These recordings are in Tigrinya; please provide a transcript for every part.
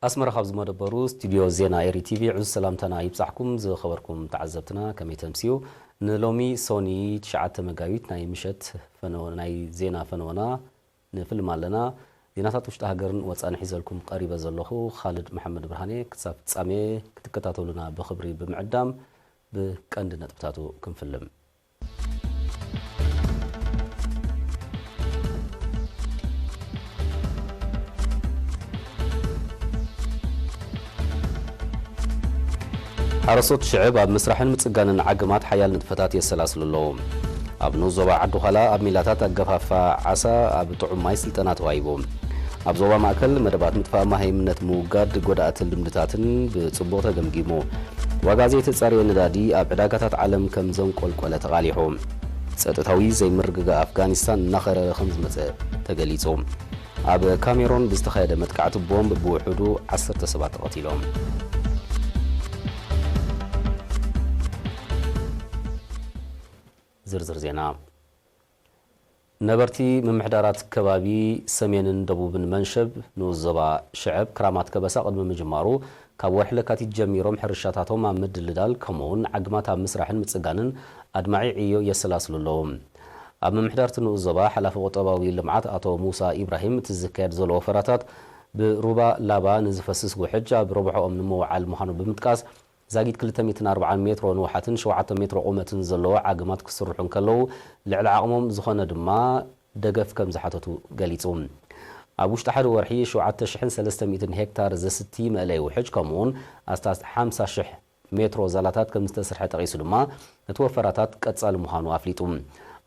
ኣስመራ ካብ ዝመደበሩ ስቱድዮ ዜና ኤሪ ቲቪ ዕዙዝ ሰላምታና ይብጻሕኩም። ዝኸበርኩም ተዓዘብትና ከመይ ተምስዩ? ንሎሚ ሶኒ ትሽዓተ መጋቢት ናይ ምሸት ፈነወ-፣ ናይ ዜና ፈነወና ንፍልም ኣለና። ዜናታት ውሽጢ ሃገርን ወጻእን ሒዘልኩም ቀሪበ ዘለኹ ካልድ መሓመድ ብርሃኔ። ክሳብ ፍጻሜ ክትከታተሉና ብኽብሪ ብምዕዳም ብቀንዲ ነጥብታቱ ክንፍልም። ሓረስቶት ሽዕብ ኣብ ምስራሕን ምጽጋንን ዓግማት ሓያል ንጥፈታት የሰላስሉ ኣለዉ። ኣብ ንኡስ ዞባ ዓዲ ዃላ ኣብ ሜላታት ኣገፋፋ ዓሳ ኣብ ጥዑም ማይ ስልጠና ተዋሂቡ። ኣብ ዞባ ማእከል መደባት ምጥፋእ መሃይምነት ምውጋድ ጎዳእቲ ልምድታትን ብጽቡቕ ተገምጊሙ። ዋጋ ዘይተጻረየ ነዳዲ ኣብ ዕዳጋታት ዓለም ከም ዘንቆልቆለ ተቓሊሑ። ጸጥታዊ ዘይምርግጋእ ኣፍጋኒስታን እናኸረረ ከም ዝመጸ ተገሊጹ። ኣብ ካሜሮን ብዝተኻየደ መጥቃዕቲ ቦምብ ብውሑዱ ዓሰርተ ሰባት ተቐቲሎም። ዝርዝር ዜና። ነበርቲ ምምሕዳራት ከባቢ ሰሜንን ደቡብን መንሸብ ንኡስ ዞባ ሽዕብ ክራማት ከበሳ ቅድሚ ምጅማሩ ካብ ወርሒ ለካቲት ጀሚሮም ሕርሻታቶም ኣብ ምድልዳል ከምኡውን ዓግማት ኣብ ምስራሕን ምጽጋንን ኣድማዒ ዕዮ የሰላስሉ ኣለዉ። ኣብ ምምሕዳርቲ ንኡስ ዞባ ሓላፊ ቁጠባዊ ልምዓት ኣቶ ሙሳ ኢብራሂም እቲ ዝካየድ ዘሎ ወፈራታት ብሩባ ላባ ንዝፈስስ ውሕጅ ኣብ ረብሖኦም ንምውዓል ምዃኑ ብምጥቃስ ዛጊት ክልተ ሚእትን ኣርባዓን ሜትሮ ንውሓትን ሸውዓተ ሜትሮ ቁመትን ዘለዎ ዓግማት ክስርሑ እንከለዉ ልዕሊ ዓቕሞም ዝኾነ ድማ ደገፍ ከም ዝሓተቱ ገሊጹ። ኣብ ውሽጢ ሓደ ወርሒ ሸውዓተ ሽሕን ሰለስተ ሚእትን ሄክታር ዘስቲ መእለይ ውሕጅ ከምኡውን ኣስታት ሓምሳ ሽሕ ሜትሮ ዛላታት ከም ዝተሰርሐ ጠቒሱ ድማ እቲ ወፈራታት ቀጻሊ ምዃኑ ኣፍሊጡ።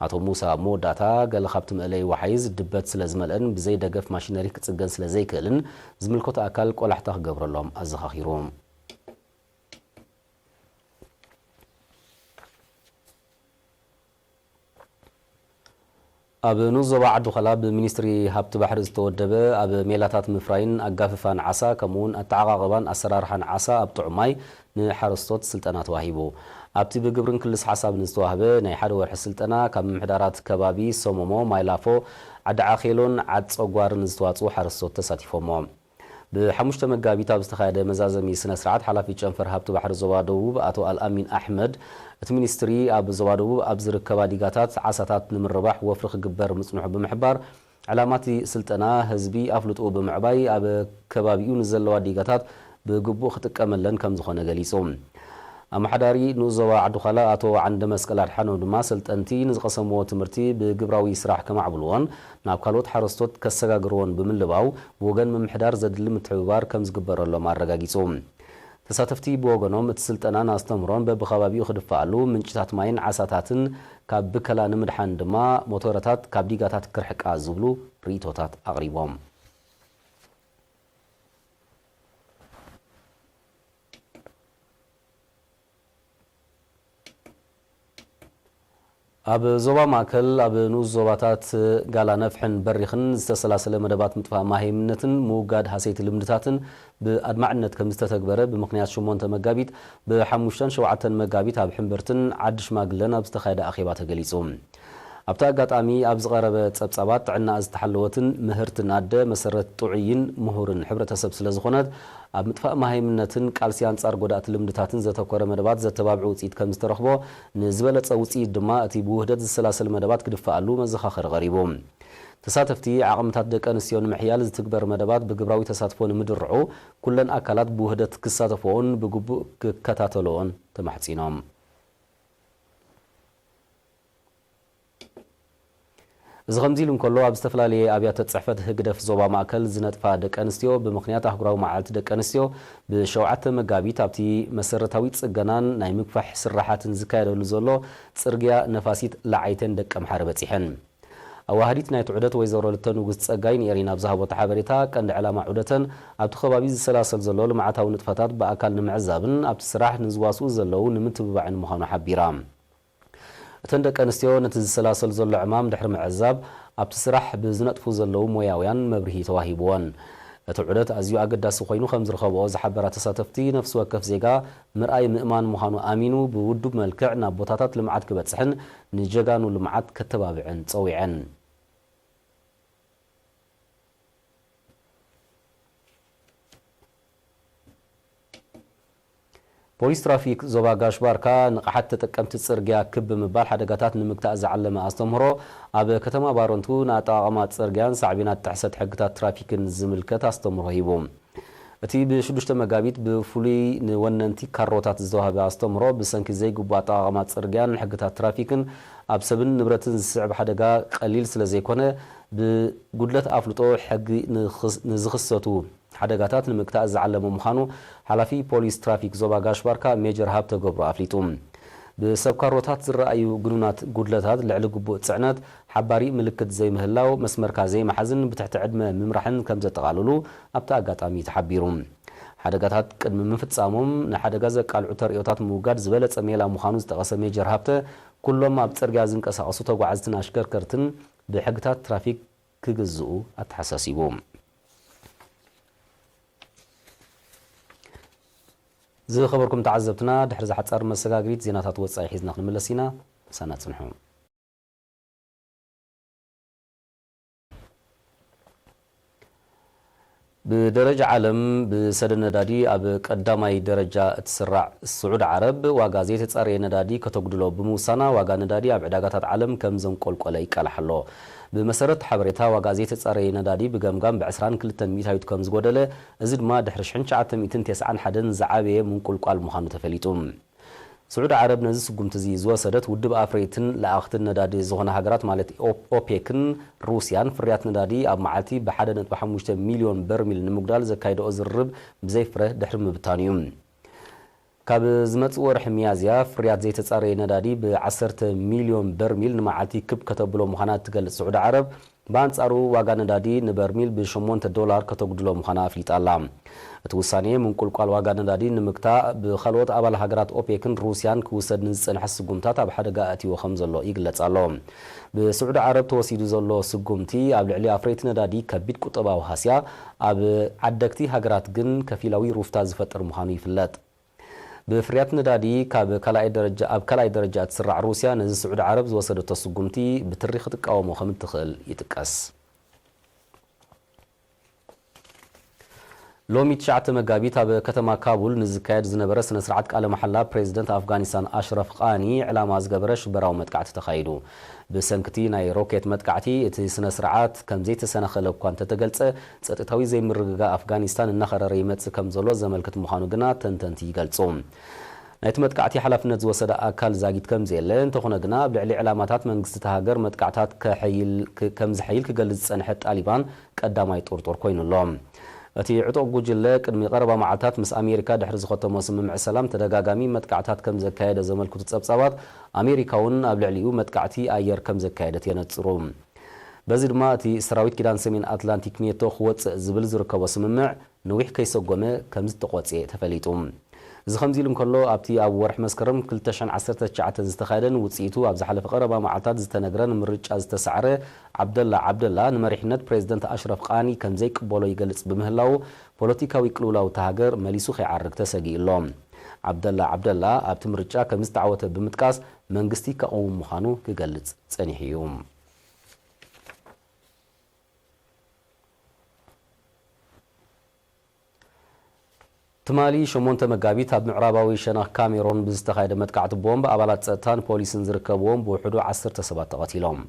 ኣቶ ሙሳ ኣብ መወዳእታ ገለ ካብቲ መእለይ ወሓይዝ ድበት ስለ ዝመልአን ብዘይ ደገፍ ማሽነሪ ክጽገን ስለ ዘይክእልን ዝምልከቶ ኣካል ቆላሕታ ክገብረሎም ኣዘኻኺሩ። ኣብ ንኡስ ዞባ ዓዲ ዃላ ብሚኒስትሪ ሃብቲ ባሕሪ ዝተወደበ ኣብ ሜላታት ምፍራይን ኣጋፍፋን ዓሳ ከምኡውን ኣተዓቓቕባን ኣሰራርሓን ዓሳ ኣብ ጥዑም ማይ ንሓረስቶት ስልጠና ተዋሂቡ። ኣብቲ ብግብርን ክልስ ሓሳብን ዝተዋህበ ናይ ሓደ ወርሒ ስልጠና ካብ ምምሕዳራት ከባቢ ሰሞሞ፣ ማይላፎ፣ ዓዲ ዓኼሎን ዓድ ጸጓርን ዝተዋጽኡ ሓረስቶት ተሳቲፎሞ። ብሓሙሽተ መጋቢት ኣብ ዝተኻየደ መዛዘሚ ስነ ስርዓት ሓላፊ ጨንፈር ሃብቲ ባሕሪ ዞባ ደቡብ ኣቶ ኣልኣሚን ኣሕመድ፣ እቲ ሚኒስትሪ ኣብ ዞባ ደቡብ ኣብ ዝርከባ ዲጋታት ዓሳታት ንምርባሕ ወፍሪ ክግበር ምጽንሑ ብምሕባር፣ ዕላማ እቲ ስልጠና ህዝቢ ኣፍልጥኡ ብምዕባይ ኣብ ከባቢኡ ንዘለዋ ዲጋታት ብግቡእ ክጥቀመለን ከም ዝኾነ ገሊጹ። ኣመሓዳሪ ንኡስ ዞባ ዓዲ ዃላ ኣቶ ዓንደ መስቀል ኣድሓኖም ድማ ሰልጠንቲ ንዝቐሰምዎ ትምህርቲ ብግብራዊ ስራሕ ከማዕብልዎን ናብ ካልኦት ሓረስቶት ከሰጋግርዎን ብምልባው ብወገን ምምሕዳር ዘድሊ ምትሕብባር ከም ዝግበረሎም ኣረጋጊጹ። ተሳተፍቲ ብወገኖም እቲ ስልጠናን ኣስተምህሮን በብኸባቢኡ ክድፈኣሉ ምንጭታት ማይን ዓሳታትን ካብ ብከላ ንምድሓን ድማ ሞቶረታት ካብ ዲጋታት ክርሕቃ ዝብሉ ርእይቶታት ኣቕሪቦም። ኣብ ዞባ ማእከል ኣብ ንኡስ ዞባታት ጋላ ነፍሕን በሪኽን ዝተሰላሰለ መደባት ምጥፋእ ማሃይምነትን ምውጋድ ሃሰይቲ ልምድታትን ብኣድማዕነት ከም ዝተተግበረ ብምኽንያት ሸሞንተ መጋቢት ብሓሙሽተን ሸውዓተን መጋቢት ኣብ ሕምብርትን ዓዲ ሽማግለን ኣብ ዝተኻየደ ኣኼባ ተገሊጹ። ኣብቲ ኣጋጣሚ ኣብ ዝቐረበ ጸብጻባት ጥዕናኣ ዝተሓለወትን ምህርትን ኣደ መሰረት ጥዑይን ምሁርን ሕብረተሰብ ስለ ዝኾነት ኣብ ምጥፋእ መሃይምነትን ቃልሲ ኣንጻር ጎዳእቲ ልምድታትን ዘተኮረ መደባት ዘተባብዕ ውጽኢት ከም ዝተረኽቦ፣ ንዝበለጸ ውጽኢት ድማ እቲ ብውህደት ዝሰላሰል መደባት ክድፈኣሉ መዘኻኸሪ ቀሪቡ። ተሳተፍቲ ዓቕምታት ደቂ ኣንስትዮ ንምሕያል ዝትግበር መደባት ብግብራዊ ተሳትፎ ንምድርዑ ኩለን ኣካላት ብውህደት ክሳተፍኦን ብግቡእ ክከታተልኦን ተማሕጺኖም። እዚ ከምዚ ኢሉ እንከሎ፣ ኣብ ዝተፈላለየ ኣብያተ ጽሕፈት ህግደፍ ዞባ ማእከል ዝነጥፋ ደቂ ኣንስትዮ ብምኽንያት ኣህጉራዊ መዓልቲ ደቂ ኣንስትዮ ብሸውዓተ መጋቢት ኣብቲ መሰረታዊ ጽገናን ናይ ምግፋሕ ስራሓትን ዝካየደሉ ዘሎ ጽርግያ ነፋሲት ለዓይቴን ደቀምሓረ በጺሐን። ኣዋሃዲት ናይቲ ዑደት ወይዘሮ ልተ ንጉስ ጸጋይ ንኤሪና ኣብ ዝሃቦ ሓበሬታ፣ ቀንዲ ዕላማ ዑደተን ኣብቲ ከባቢ ዝሰላሰል ዘሎ ልምዓታዊ ንጥፈታት ብኣካል ንምዕዛብን ኣብቲ ስራሕ ንዝዋስኡ ዘለዉ ንምትብባዕን ምዃኑ ሓቢራ። እተን ደቂ ኣንስትዮ ነቲ ዝሰላሰል ዘሎ ዕማም ድሕሪ ምዕዛብ፣ ኣብቲ ስራሕ ብዝነጥፉ ዘለዉ ሞያውያን መብርሂ ተዋሂብወን። እቲ ዑደት ኣዝዩ ኣገዳሲ ኮይኑ ከም ዝረኸብኦ ዝሓበራ ተሳተፍቲ፣ ነፍሲ ወከፍ ዜጋ ምርኣይ ምእማን ምዃኑ ኣሚኑ፣ ብውዱብ መልክዕ ናብ ቦታታት ልምዓት ክበጽሕን ንጀጋኑ ልምዓት ከተባብዕን ጸዊዐን። ፖሊስ ትራፊክ ዞባ ጋሽ ባርካ ንቕሓት ተጠቀምቲ ጽርግያ ክብ ብምባል ሓደጋታት ንምግታእ ዝዓለመ ኣስተምህሮ ኣብ ከተማ ባረንቱ ንኣጠቓቕማ ጽርግያን ሳዕቤናት ጥሕሰት ሕግታት ትራፊክን ዝምልከት ኣስተምህሮ ሂቡ። እቲ ብሽዱሽተ መጋቢት ብፍሉይ ንወነንቲ ካሮታት ዝተዋህበ ኣስተምህሮ ብሰንኪ ዘይግቡእ ኣጠቓቕማ ጽርግያን ሕግታት ትራፊክን ኣብ ሰብን ንብረትን ዝስዕብ ሓደጋ ቀሊል ስለ ዘይኮነ ብጉድለት ኣፍልጦ ሕጊ ንዝኽሰቱ ሓደጋታት ንምግታእ ዝዓለመ ምዃኑ ሓላፊ ፖሊስ ትራፊክ ዞባ ጋሽ ባርካ ሜጀር ሃብተ ገብሩ ኣፍሊጡ። ብሰብ ካሮታት ዝረኣዩ ግኑናት ጉድለታት ልዕሊ ግቡእ ጽዕነት፣ ሓባሪ ምልክት ዘይምህላው፣ መስመርካ ዘይምሓዝን ብትሕቲ ዕድመ ምምራሕን ከም ዘጠቓልሉ ኣብቲ ኣጋጣሚ ተሓቢሩ። ሓደጋታት ቅድሚ ምፍጻሞም ንሓደጋ ዘቃልዑ ተርእዮታት ምውጋድ ዝበለጸ ሜላ ምዃኑ ዝጠቐሰ ሜጀር ሃብተ፣ ኩሎም ኣብ ጽርግያ ዝንቀሳቐሱ ተጓዓዝትን ኣሽከርከርትን ብሕግታት ትራፊክ ክግዝኡ ኣተሓሳሲቡ። ዝኸበርኩም ተዓዘብትና፣ ድሕሪ ዝሓጻር መሰጋግሪት ዜናታት ወጻኢ ሒዝና ክንምለስ ኢና። ምሳና ጽንሑ። ብደረጃ ዓለም ብሰደድ ነዳዲ ኣብ ቀዳማይ ደረጃ እትስራዕ ስዑድ ዓረብ፣ ዋጋ ዘይተጻረየ ነዳዲ ከተጉድሎ ብምውሳና፣ ዋጋ ነዳዲ ኣብ ዕዳጋታት ዓለም ከም ዘንቆልቆለ ይቃላሕ ኣሎ። ብመሰረት ሓበሬታ፣ ዋጋ ዘይተጻረየ ነዳዲ ብገምጋም ብ ዕስራን ክልተን ሚእታዊት ከም ዝጎደለ፣ እዚ ድማ ድሕሪ ሽሕን ትሽዓተ ሚእትን ተስዓን ሓደን ዝዓበየ ምንቁልቋል ምዃኑ ተፈሊጡ። ስዑዲ ዓረብ ነዚ ስጉምቲ እዚ ዝወሰደት፣ ውድብ ኣፍረይትን ለኣኽትን ነዳዲ ዝኾና ሃገራት፣ ማለት ኦፕ-፣ ኦፔክን ሩስያን፣ ፍርያት ነዳዲ ኣብ መዓልቲ ብሓደ ነጥቢ ሓሙሽተ ሚልዮን በርሚል ንምጉዳል ዘካይደኦ ዝርርብ ብዘይ ፍረ ድሕሪ ምብታኑ እዩ። ካብ ዝመጽእ ወርሒ ሚያዝያ፣ ፍርያት ዘይተጻረየ ነዳዲ ብዓሰርተ ሚልዮን በርሚል ንመዓልቲ ክብ ከተብሎ ምዃና እትገልጽ ስዑዲ ዓረብ፣ ብኣንጻሩ ዋጋ ነዳዲ ንበርሚል ብሸሞንተ ዶላር ከተጉድሎ ምዃና ኣፍሊጣ ኣላ። እቲ ውሳኔ ምንቁልቋል ዋጋ ነዳዲ ንምግታእ ብኻልኦት ኣባል ሃገራት ኦፔክን ሩስያን ክውሰድ ንዝጸንሐ ስጉምታት ኣብ ሓደጋ ኣእትይዎ ከም ዘሎ ይግለጽ ኣሎ። ብስዑዲ ዓረብ ተወሲዱ ዘሎ ስጉምቲ ኣብ ልዕሊ ኣፍረይቲ ነዳዲ ከቢድ ቁጠባዊ ሃስያ፣ ኣብ ዓደግቲ ሃገራት ግን ከፊላዊ ሩፍታ ዝፈጥር ምዃኑ ይፍለጥ። ብፍርያት ነዳዲ ካብ ካልኣይ ደረጃ፣ ኣብ ካልኣይ ደረጃ እትስራዕ ሩስያ ነዚ ስዑዲ ዓረብ ዝወሰደቶ ስጉምቲ ብትሪ ክትቃወሞ ከም እትኽእል ይጥቀስ። ሎሚ ትሽዓተ መጋቢት ኣብ ከተማ ካቡል ንዝካየድ ዝነበረ ስነ ስርዓት ቃለ መሓላ ፕሬዚደንት ኣፍጋኒስታን ኣሽረፍ ቃኒ ዕላማ ዝገበረ ሽበራዊ መጥቃዕቲ ተኻይዱ። ብሰንክቲ ናይ ሮኬት መጥቃዕቲ እቲ ስነ ስርዓት ከም ዘይተሰናኸለ እኳ እንተተገልጸ፣ ጸጥታዊ ዘይምርግጋእ ኣፍጋኒስታን እናኸረረ ይመጽእ ከም ዘሎ ዘመልክት ምዃኑ ግና ተንተንቲ ይገልጹ። ናይቲ መጥቃዕቲ ሓላፍነት ዝወሰደ ኣካል ዛጊት ከም ዘየለ፣ እንተኾነ ግና ኣብ ልዕሊ ዕላማታት መንግስቲ እታ ሃገር መጥቃዕታት ከሐይል፣ ክ-፣ ከም ዝሐይል ክገልጽ ዝጸንሐ ጣሊባን ቀዳማይ ጥርጡር ኮይኑ ኣሎ። እቲ ዕጡቕ ጉጅለ ቅድሚ ቀረባ መዓልታት ምስ ኣሜሪካ ድሕሪ ዝኸተሞ ስምምዕ ሰላም ተደጋጋሚ መጥቃዕታት ከም ዘካየደ ዘመልክቱ ጸብጻባት፣ ኣሜሪካ እውን ኣብ ልዕሊኡ መጥቃዕቲ ኣየር ከም ዘካየደት የነጽሩ። በዚ ድማ እቲ ሰራዊት ኪዳን ሰሜን ኣትላንቲክ ኔቶ ክወጽእ ዝብል ዝርከቦ ስምምዕ ነዊሕ ከይሰጎመ ከም ዝተቖጽየ ተፈሊጡ። እዚ ከምዚ ኢሉ እንከሎ፣ ኣብቲ ኣብ ወርሒ መስከረም ክልተ ሽሕን ዓሰርተ ትሽዓተን ዝተኻየደን ውጽኢቱ ኣብ ዝሓለፈ ቀረባ መዓልታት ዝተነግረን ምርጫ ዝተሳዕረ ዓብደላ ዓብደላ ንመሪሕነት ፕሬዚደንት ኣሽረፍ ቃኒ ከም ዘይቅበሎ ይገልጽ ብምህላዉ፣ ፖለቲካዊ ቅልውላው እታ ሃገር መሊሱ ከይዓርግ ተሰጊኡ ኣሎ። ዓብደላ ዓብደላ ኣብቲ ምርጫ ከም ዝተዓወተ ብምጥቃስ፣ መንግስቲ ከቕውም ምዃኑ ክገልጽ ጸኒሑ እዩ። ትማሊ ሸሞንተ መጋቢት ኣብ ምዕራባዊ ሸነኽ ካሜሮን ብዝተኻየደ መጥቃዕቲ ቦምብ ኣባላት ጸጥታን ፖሊስን ዝርከብዎም ብውሕዱ ዓሰርተ ሰባት ተቐቲሎም።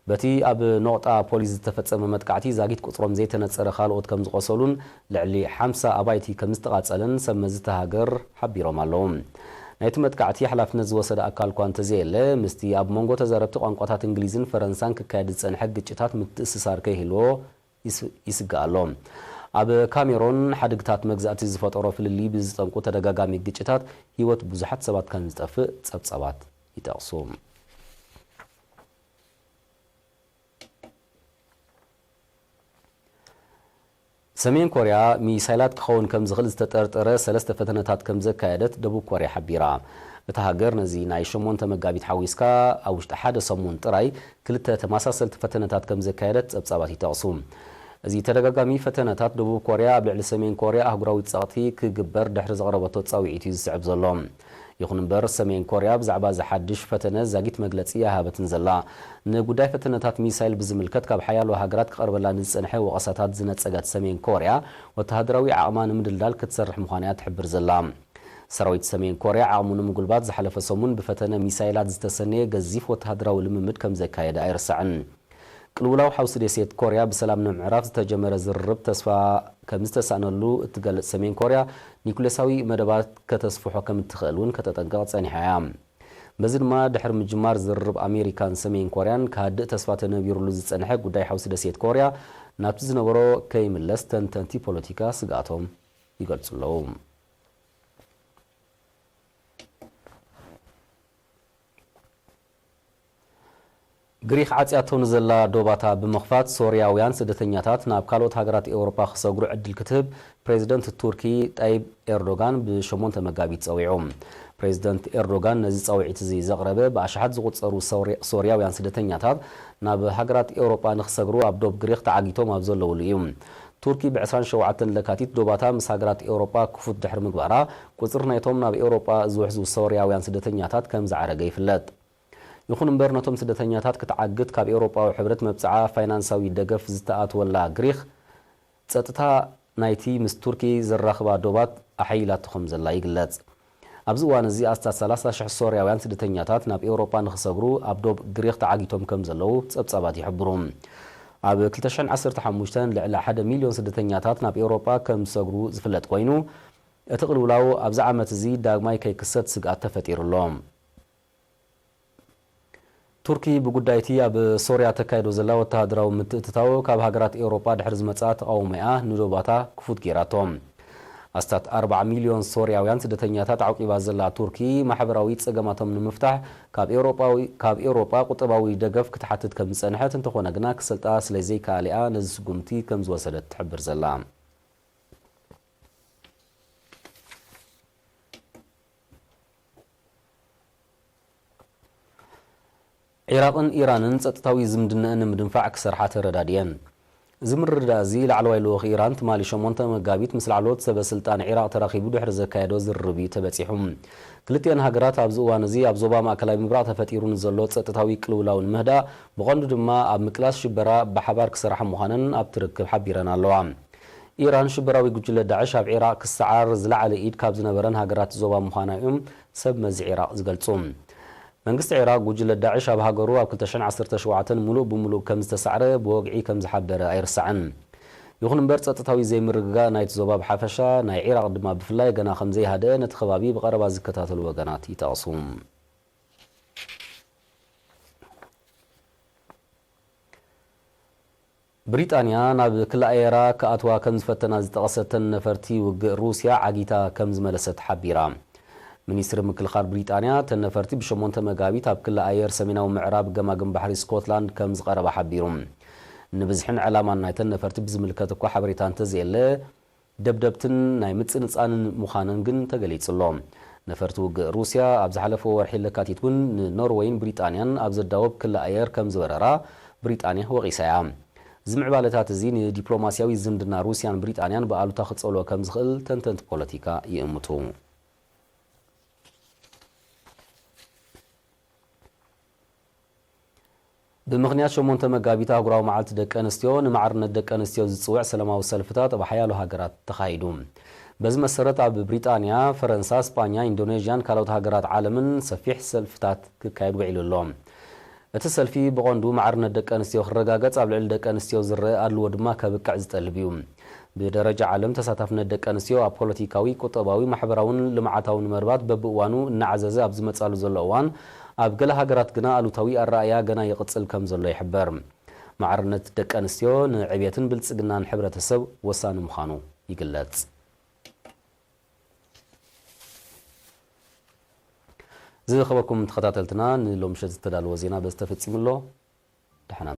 በቲ ኣብ ኖቕጣ ፖሊስ ዝተፈጸመ መጥቃዕቲ ዛጊት ቁጽሮም ዘይተነጸረ ካልኦት ከም ዝቖሰሉን ልዕሊ ሓምሳ ኣባይቲ ከም ዝተቓጸለን ሰብ መዚ እታ ሃገር ሓቢሮም ኣለዉ። ናይቲ መጥቃዕቲ ሓላፍነት ዝወሰደ ኣካል እኳ እንተዘየለ፣ ምስቲ ኣብ መንጎ ተዛረብቲ ቋንቋታት እንግሊዝን ፈረንሳን ክካየድ ዝጸንሐ ግጭታት ምትእስሳር ከይህልዎ ይስ-፣ ይስጋእ ኣሎ። ኣብ ካሜሮን ሓድግታት መግዛእቲ ዝፈጠሮ ፍልልይ ብዝጠንቁ ተደጋጋሚ ግጭታት ህይወት ብዙሓት ሰባት ከም ዝጠፍእ ጸብጻባት ይጠቕሱ። ሰሜን ኮርያ ሚሳይላት ክኸውን ከም ዝኽእል ዝተጠርጠረ ሰለስተ ፈተነታት ከም ዘካየደት ደቡብ ኮርያ ሓቢራ። እታ ሃገር ነዚ ናይ ሸሞንተ መጋቢት ሓዊስካ ኣብ ውሽጢ ሓደ ሰሙን ጥራይ ክልተ ተመሳሰልቲ ፈተነታት ከም ዘካየደት ጸብጻባት ይጠቕሱ። እዚ ተደጋጋሚ ፈተነታት ደቡብ ኮርያ ኣብ ልዕሊ ሰሜን ኮርያ ኣህጉራዊ ጸቕጢ ክግበር ድሕሪ ዘቕረበቶ ጻውዒት እዩ ዝስዕብ ዘሎ። ይኹን እምበር፣ ሰሜን ኮርያ ብዛዕባ እዚ ሓድሽ ፈተነ ዛጊት መግለጺ ኣይሃበትን ዘላ። ንጉዳይ ፈተነታት ሚሳይል ብዝምልከት ካብ ሓያሎ ሃገራት ክቐርበላ ንዝጸንሐ ወቐሳታት ዝነጸገት ሰሜን ኮርያ፣ ወተሃደራዊ ዓቕማ ንምድልዳል ክትሰርሕ ምዃና እያ ትሕብር ዘላ። ሰራዊት ሰሜን ኮርያ ዓቕሙ ንምጉልባት ዝሓለፈ ሰሙን ብፈተነ ሚሳይላት ዝተሰነየ ገዚፍ ወተሃደራዊ ልምምድ ከም ዘካየደ ኣይርሳዕን። ቅልውላው ሓውሲ ደሴት ኮርያ ብሰላም ንምዕራፍ ዝተጀመረ ዝርርብ ተስፋ ከም ዝተሳእነሉ እትገልጽ ሰሜን ኮርያ፣ ኒኩሌሳዊ መደባት ከተስፍሖ ከም እትኽእል እውን ከተጠንቅቕ ጸኒሓ እያ። በዚ ድማ ድሕሪ ምጅማር ዝርርብ ኣሜሪካን ሰሜን ኮርያን ክሃድእ ተስፋ ተነቢሩሉ ዝጸንሐ ጉዳይ ሓውሲ ደሴት ኮርያ ናብቲ ዝነበሮ ከይምለስ ተንተንቲ ፖለቲካ ስግኣቶም ይገልጹ ኣለዉ። ግሪኽ ዓጽያቶ ንዘላ ዶባታ ብምኽፋት ሶርያውያን ስደተኛታት ናብ ካልኦት ሃገራት ኤውሮጳ ክሰግሩ ዕድል ክትህብ ፕሬዚደንት ቱርኪ ጣይብ ኤርዶጋን ብሸሞንተ መጋቢት ጸዊዑ። ፕሬዚደንት ኤርዶጋን ነዚ ጻውዒት እዚ ዘቕረበ ብኣሽሓት ዝቑጸሩ ሶሪ-፣ ሶርያውያን ስደተኛታት ናብ ሃገራት ኤውሮጳ ንኽሰግሩ ኣብ ዶብ ግሪኽ ተዓጊቶም ኣብ ዘለውሉ እዩ። ቱርኪ ብ ዕስራን ሸውዓተን ለካቲት ዶባታ ምስ ሃገራት ኤውሮጳ ክፉት ድሕሪ ምግባራ፣ ቁጽሪ ናይቶም ናብ ኤውሮጳ ዝውሕዙ ሶርያውያን ስደተኛታት ከም ዝዓረገ ይፍለጥ። ይኹን እምበር፣ ነቶም ስደተኛታት ክትዓግት ካብ ኤውሮጳዊ ሕብረት መብጽዓ ፋይናንሳዊ ደገፍ ዝተኣትወላ ግሪኽ፣ ጸጥታ ናይቲ ምስ ቱርኪ ዘራኽባ ዶባት ኣሐይላቶ ከም ዘላ ይግለጽ። ኣብዚ እዋን እዚ ኣስታት ሰላሳ ሽሕ ሶርያውያን ስደተኛታት ናብ ኤውሮጳ ንኽሰግሩ ኣብ ዶብ ግሪኽ ተዓጊቶም ከም ዘለዉ ጸብጻባት ይሕብሩ። ኣብ ክልተ ሽሕን ዓሰርተ ሓሙሽተን ልዕሊ ሓደ ሚልዮን ስደተኛታት ናብ ኤውሮጳ ከም ዝሰግሩ ዝፍለጥ ኮይኑ፣ እቲ ቅልውላው ኣብዚ ዓመት እዚ ዳግማይ ከይክሰት ስግኣት ተፈጢሩ ኣሎ። ቱርኪ ብጉዳይቲ ኣብ ሶርያ ተካይዶ ዘላ ወተሃደራዊ ምትእትታው ካብ ሃገራት ኤውሮጳ ድሕሪ ዝመጽኣ ተቓውሞኣ ንዶባታ ክፉት ገይራቶ። ኣስታት ኣርባዓ ሚልዮን ሶርያውያን ስደተኛታት ዓቂባ ዘላ ቱርኪ፣ ማሕበራዊ ጸገማቶም ንምፍታሕ ካብ ኤውሮጳዊ-፣ ካብ ኤውሮጳ ቁጠባዊ ደገፍ ክትሓትት ከም ዝጸንሐት፣ እንተኾነ ግና ክሰልጣ ስለ ዘይከኣለ'ያ ነዚ ስጉምቲ ከም ዝወሰደት ትሕብር ዘላ። ዒራቕን ኢራንን ጸጥታዊ ዝምድነአን ንምድንፋዕ ክሰርሓ ተረዳድየን። እዚ ምርድዳእ እዚ ላዕለዋይ ልኡኽ ኢራን ትማሊ ሸሞንተ መጋቢት ምስ ላዕለዎት ሰበ ስልጣን ዒራቕ ተራኺቡ ድሕሪ ዘካየዶ ዝርርብ እዩ ተበጺሑ። ክልቲኤን ሃገራት ኣብዚ እዋን እዚ ኣብ ዞባ ማእከላይ ምብራቕ ተፈጢሩ ንዘሎ ጸጥታዊ ቅልውላው ንምህዳእ፣ ብቐንዱ ድማ ኣብ ምቅላስ ሽበራ ብሓባር ክሰርሓ ምዃነን ኣብቲ ርክብ ሓቢረን ኣለዋ። ኢራን ሽበራዊ ጉጅለ ዳዕሽ ኣብ ዒራቕ ክሰዓር ዝለዓለ ኢድ ካብ ዝነበረን ሃገራት ዞባ ምዃና እዮም ሰብ መዚ ዒራቕ ዝገልጹ። መንግስቲ ዒራቕ ጉጅለ ዳዕሽ ኣብ ሃገሩ ኣብ ክልተ ሽሕን ዓሰርተ ሸውዓተን ምሉእ ብምሉእ ከም ዝተሳዕረ ብወግዒ ከም ዝሓበረ ኣይርሳዕን። ይኹን እምበር፣ ጸጥታዊ ዘይምርግጋእ ናይቲ ዞባ ብሓፈሻ፣ ናይ ዒራቕ ድማ ብፍላይ ገና ከም ዘይሃደአ ነቲ ከባቢ ብቐረባ ዝከታተሉ ወገናት ይጠቕሱ። ብሪጣንያ ናብ ክሊ ኣየራ ክኣትዋ ከም ዝፈተና ዝጠቐሰተን ነፈርቲ ውግእ ሩስያ ዓጊታ ከም ዝመለሰት ሓቢራ። ሚኒስትሪ ምክልኻል ብሪጣንያ፣ እተን ነፈርቲ ብሸሞንተ መጋቢት ኣብ ክሊ ኣየር ሰሜናዊ ምዕራብ ገማግም ባሕሪ ስኮትላንድ ከም ዝቐረባ ሓቢሩ። ንብዝሕን ዕላማን ናይተን ነፈርቲ ብዝምልከት እኳ ሓበሬታ እንተዘየለ፣ ደብደብትን ናይ ምጽንጻንን ምዃነን ግን ተገሊጹ ኣሎ። ነፈርቲ ውግእ ሩስያ ኣብ ዝሓለፈ ወርሒ ለካቲት እውን ንኖርወይን ብሪጣንያን ኣብ ዘዳወብ ክሊ ኣየር ከም ዝበረራ ብሪጣንያ ወቒሳ እያ። እዚ ምዕባለታት እዚ ንዲፕሎማስያዊ ዝምድና ሩስያን ብሪጣንያን ብኣሉታ ክጸልዎ ከም ዝኽእል ተንተንቲ ፖለቲካ ይእምቱ። ብምኽንያት ሸሞንተ መጋቢት ኣህጉራዊ መዓልቲ ደቂ ኣንስትዮ፣ ንማዕርነት ደቂ ኣንስትዮ ዝጽውዕ ሰላማዊ ሰልፍታት ኣብ ሓያሎ ሃገራት ተኻይዱ። በዚ መሰረት፣ ኣብ ብሪጣንያ፣ ፈረንሳ፣ ስጳኛ፣ ኢንዶኔዥያን ካልኦት ሃገራት ዓለምን ሰፊሕ ሰልፍታት ክካየድ ውዒሉ ኣሎ። እቲ ሰልፊ ብቐንዱ ማዕርነት ደቂ ኣንስትዮ ክረጋገጽ፣ ኣብ ልዕሊ ደቂ ኣንስትዮ ዝረአ ኣድልዎ ድማ ከብቅዕ ዝጠልብ እዩ። ብደረጃ ዓለም፣ ተሳታፍነት ደቂ ኣንስትዮ ኣብ ፖለቲካዊ፣ ቁጠባዊ፣ ማሕበራውን ልምዓታውን መርባት በብእዋኑ እናዓዘዘ ኣብ ዝመጻሉ ዘሎ እዋን፣ ኣብ ገለ ሃገራት ግና ኣሉታዊ ኣረኣእያ ገና ይቕጽል ከም ዘሎ ይሕበር። ማዕርነት ደቂ ኣንስትዮ ንዕብየትን ብልጽግናን ሕብረተሰብ ወሳኒ ምዃኑ ይግለጽ። ዝኸበርኩም ተኸታተልትና፣ ንሎሚ ምሸት ዝተዳለወ ዜና በዚ ተፈጺሙ ኣሎ። ደሓና